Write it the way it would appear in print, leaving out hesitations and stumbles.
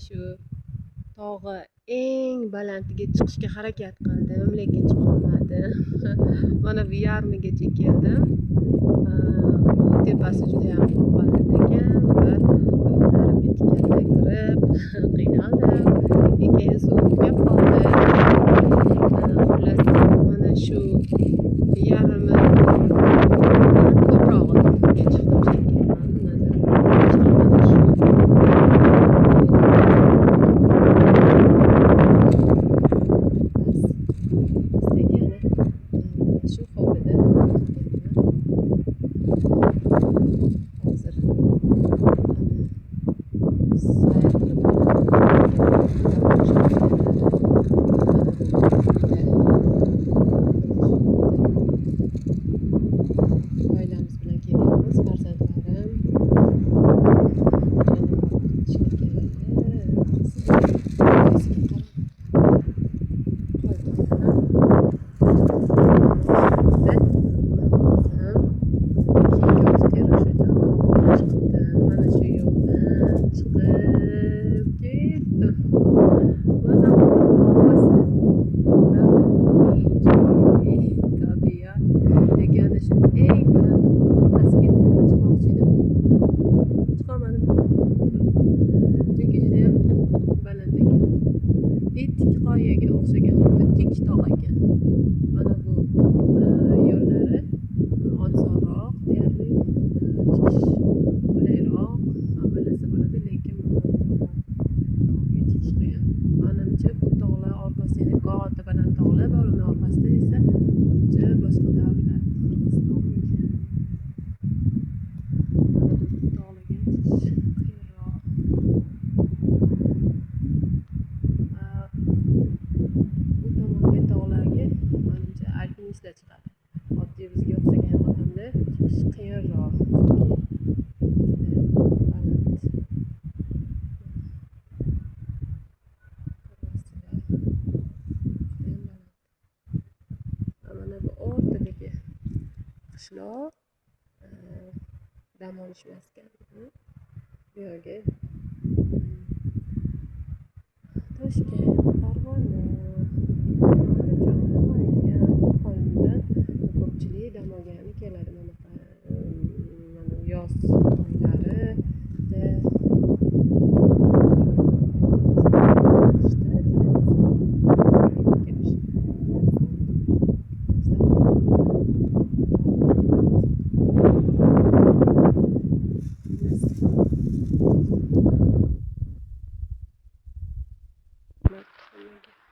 Shu tog'i eng balandiga chiqishga harakat qildim, lekin chiqolmadim. Mana bu yarmigacha keldim. Bu tepasi juda ham baland ekan va oyoqlarimga tikanlar kirib qiynaldim. Keyin suv tugab qoldi. Xullas, mana shu yarmidan ko'prog'iga chiqdim shekilli. Mana shu pastdagi ana shu hovlida turganman. Hozir ana sayr qilib oilamiz bilan kelganmiz, farzandlarim, mana shu yo'ldan chiqib ketdim. Maza qildim, tabiat. Lekin ana shu eng baland pastga chiqmoqchi edim, chiqolmadim, chunki judayam baland ekan. Tik qoyaga o'xshagan, xuddi tik tog' ekan. Mana bu yo'llari osonroq, deyarli chiqish qulayroq, hammalasi bo'ladi, lekin tog'ga chiqish qiyin. Manimcha, bu tog'lar orqasida yana katta baland tog'lar bor, uni orqasida esa uncha boshqa davlat, Qirg'izistonmikan. Mana bu tog'larga chiqish qiyinroq. Bu tomondagi tog'larga manimcha alpinistlar chiqadi. Oddiy bizga o'xshagan odamlar chiqish qiyinroq, chunki judayam baland. Ko'ryapsizlar, judayam baland. Mana bu o'rtadagi qishloq dam olish maskani. Bu yoqga Toshkent, Farg'ona, Andijon, Namangan, Qo'qondan ko'pchilik dam olgani keladi. Mana mana yoz oylarida, qishda juda kelish. Hammaga.